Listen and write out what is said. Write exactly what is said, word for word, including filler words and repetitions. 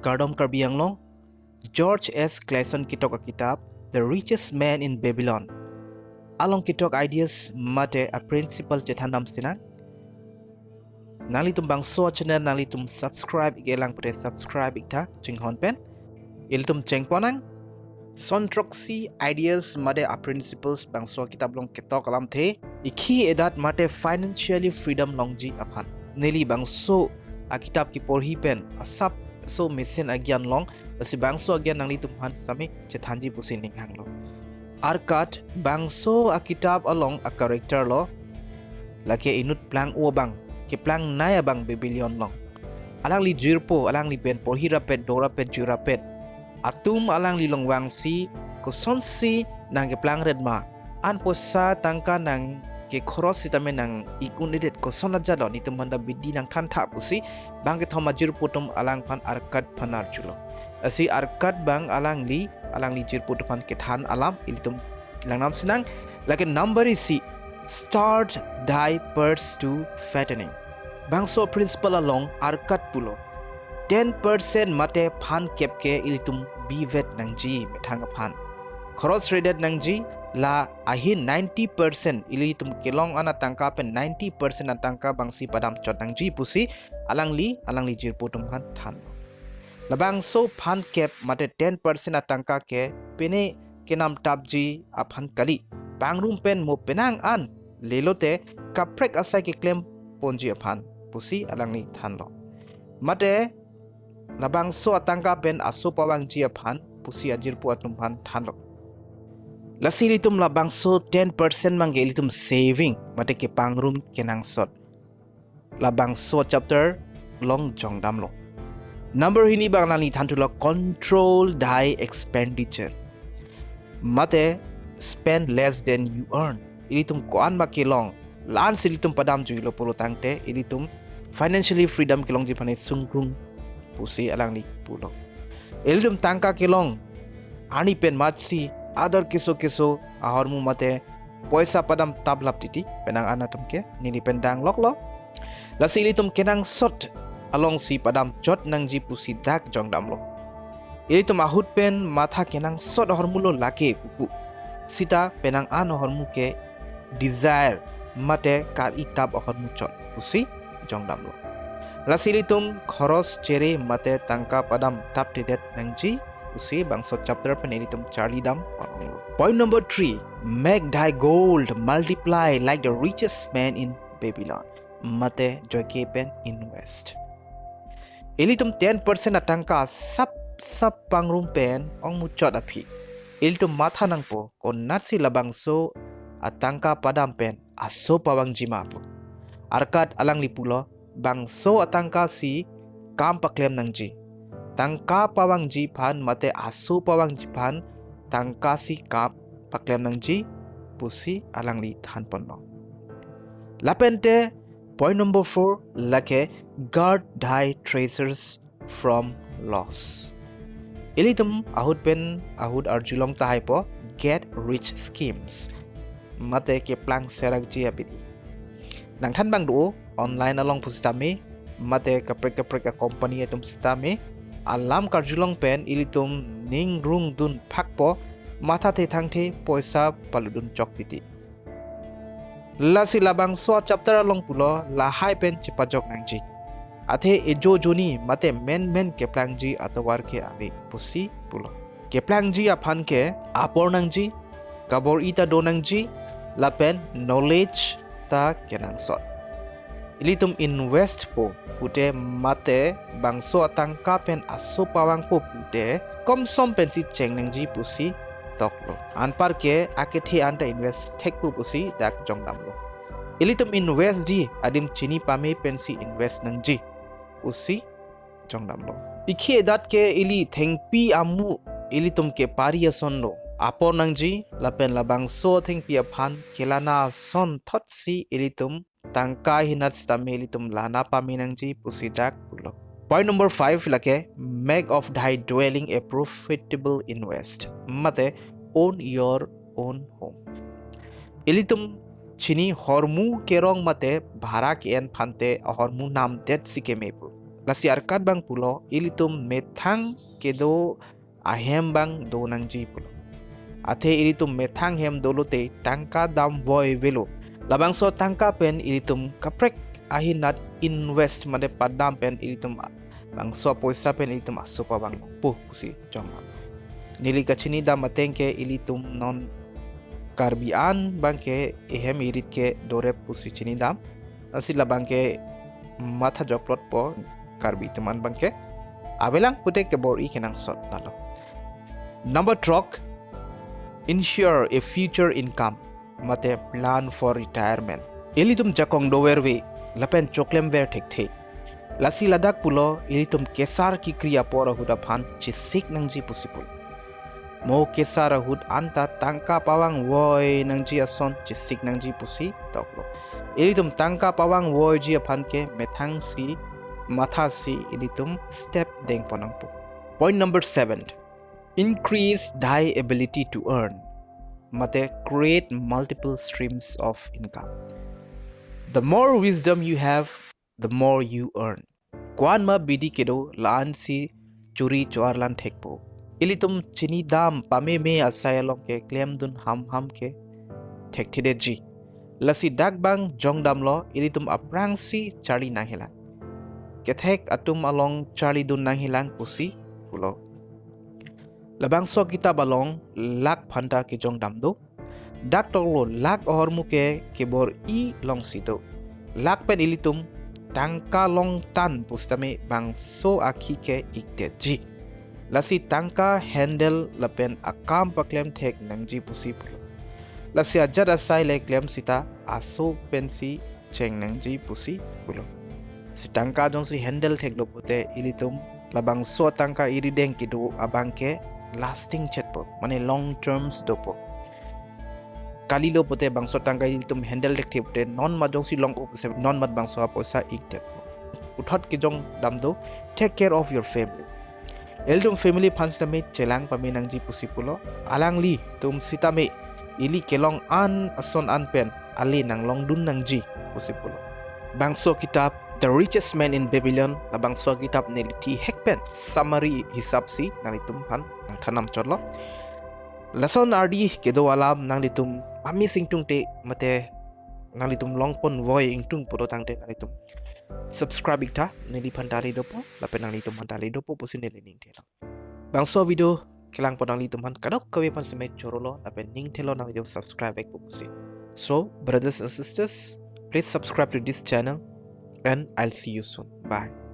Kardom Karbi Anglong, George S. Clason ketok akitap The Richest Man in Babylon along ketok ideas mate a principle chethan dam sinang. Nanglitum bangso channel nanglitum subscribe ik-e lang pute subscribe ik tha chinghon pen. Ilitum chengpon nang. Son throksi ideas mate a principles bangso kitap along ketok alamthe, ikhi edat mate financially freedom longji aphan. Neli bangso akitap keporhi pen asap so mesen agyan long, lasi bangso agyan nanglitum aphan sami chethanji pusi ning hanglo. Arkat bangso akitap along a character lo, lake inut plang-o abang, keplang nai abang Babylon along. Alangli jirpo, alangli pen porhi rapet, do rapet, jui rapet atum alangli along vangsi kosonsi nangkeplang ret ma, an poisa tangka nangkekhoros sitame nang ik un-edet, koson ajat lo, netum aphanta bidi nangthan tha pusi bang kethom ajirpo atum alangphan Arkat aphan arjulo. Lasi Arkat abang alangli, alangli jirpo atum aphan kethan alam ilitum lang dam sinang. Lake number isi, start thy purse to fattening. Bangso principle along Arkat pulo, ten percent mate phan kep ke ilitum bivet nangji methang aphan. Khoros redet nangji, la ahin ninety percent, ilitum kelong an atangka pen ninety percent atangka abangsi padam chot nangji pusi alangli, alangli jirpo atum aphan than. Labangso phan kep mate ten percent atangka ke pine kenam tapji aphan kali. Pangrum pen mo penang an lelote kaprek asai keklem ponji aphan pusi alangli thanlo. Mate labangso atangka pen aso pavangji aphan pusi ajirpo atum aphan thanlo. Lasi ilitum labangso ten percent abang ke ilitum saving mate kepangrum kenangsot labangso chapter along jongdamlo. Number hini abang nangli thanthulo, control thy expenditure mate spend less than you earn. Ilitum ko-an ma kelong, la-ansi ilitum padam juilo pulo tangte ilitum financially freedom kelongji aphan sungrung pusi alangli pulo. Ilitum tangka kelong arni pen matsi ador keso keso ahormu mate poisa padam taplap titi, penang an atum ke neli pen dangloklo. Lasi ilitum kenangsot alongsi padam chot nangji pusi dak jongdamlo. Ilitum ahut pen matha kenangsot ahormu lo lake pupu. Sita penang an ahormu ke desire mate kar-i tap ahormu chot pusi jongdamlo. Lasi ilitum khoros chere mate tangka padam taptedet nangji pusi bangso chapter pen ilitum charlidam oronglo. Point number three, make thy gold multiply like the richest man in Babylon. Mate joike pen invest. Ilitum ten percent atangka sap sap pangrum pen ongmuchot aphi, ilitum matha nangpo, konatsi labangso atangka padam pen aso pavangji ma pu. Arkat alangli pulo, bangso atangka si kam paklem nangji. Tangka pavangji aphan mate aso pavangji aphan tangka si kam paklem nangji pusi alangli thanponlo. Lapente point number four lake guard thy treasures from loss. Ilitum ahut pen ahut arjulong tahaipo get rich schemes mate keplang serakji abidi. Nangthan abang do online along pusitame mate kaprek kaprek a company atum sitame alam karjulong pen ilitum ning rung dun phakpo, mathathe thangthe poisa paludun chok titi. Lasi labangso chapter along pulo lahai pen chepajok nangji. Athe ejo joni mate menmen keplangji atovar ke ave pusi pulo. Keplangji aphan ke apor nangji, kabor-i ta do nangji, lapen knowledge ta kenangsot. Ilitum invest po pute mate bangso atangka pen aso pavangpo pute komsom pensi cheng nangji pusi toklo. Anpar ke akethe anta invest thekpo pusi dak jongdamlo. Ilitum invest di adim chini pame pensi invest nangji pusi jongdamlo. Ikhi edat ke ili thengpi amu ilitum kepari ason lo. Apor nangji lapen labangso thengpi aphan kelana ason thotsi ilitum tangka hinat sitame ilitum lana pame nangji pusi dak pulo. Point number five lake make of thy dwelling a profitable invest. Mate own your own home. Ilitum chini hormu kerong mate bhara ke-en phante ahormu namdet si keme pu. Lasi arkat abang pulo, ilitum methang kedo ahem abang do nangji pulo. Athe ilitum methang hem dolote tangka dam voi avelo. Labangso tangka pen ilitum kaprek ahinat invest mate padam pen ilitum bangso poisa pen ilitum asopo abang pu pusi jong. Neli kachinidam ateng ke ilitum non Karbi an abang ke ehem erit ke dorep pusi chinidam. Lasi labang ke matha joklotpo Karbi atum an abang ke. Avelang pute kebor-i kenangsot lalo. Number throk, ensure a future income mate plan for retirement. Ilitum jakong doverve lapen choklemver thekthe. Lasi ladak pulo ilitum kesar kekri apor ahut aphan chesik nangji pusi pulo. Mo kesar ahut anta tangka pavang voi nangji ason chesik nangji pusi toklo. Ilitum tangka pavang voiji aphan ke methangsi mathasi ilitum step dengpon nangpo. Point number seven, increase thy ability to earn mate create multiple streams of income. The more wisdom you have, the more you earn. Ko-an ma bidi kedo la-ansi churi choarlan thekpo. Ilitum chinidam pameme asai along ke klemdun hamham ke thekthedetji. Lasi dak abang jongdamlo ilitum aphrangsi charli nanghelang. Kethek atum along charlidun nanghelang pusi pulo. Labangso kitab along lakh aphanta kejongdam do. Dak toklo lakh ahormu ke kebor-i alongsi do. Lakh pen ilitum tangka longtan pusitame bangso akhi ke ikdetji. Lasi tangka handle lapen akam paklem thek nangji pusi pulo. Lasi ajat asai le klem sita aso pensi cheng nangji pusi pulo. Si tangka jongsi handle theklo pute ilitum labangso tangka irideng kedo abang ke lasting chetpo, mane long terms dopo. Kalilo pute bangso tangka ilitum handle thekthe pute non mat jongsi long-o puse non mat bangso apoisa ikdetpo. Puthot kejongdam do, take care of your family. Ilitum family aphan sitame chelang pame nangji pusi pulo. Alanglitum sitame ili kelong an ason an pen ale nanglongdun nangji pusi pulo. Bangso kitab The Richest Man in Babylon, labangso kitab neli thihek pen summary hisapsi nanglitum aphan nangthan namchotlo. Lason ardi kedo alam nanglitum pamisi ingtungte mate nanglitum longpon voi ingtung pulotangte nanglitum subscribe iktha, neliphan tali dopo lapen nanglitum aphan tali dopo pusi neli ningthelo. Bangso video kelangpon nanglitum aphan kadokave aphan sitame chorolo lapen ningthelo nanglitum subscribe vekpo pusi. So, brothers and sisters, please subscribe to this channel and I'll see you soon. Bye.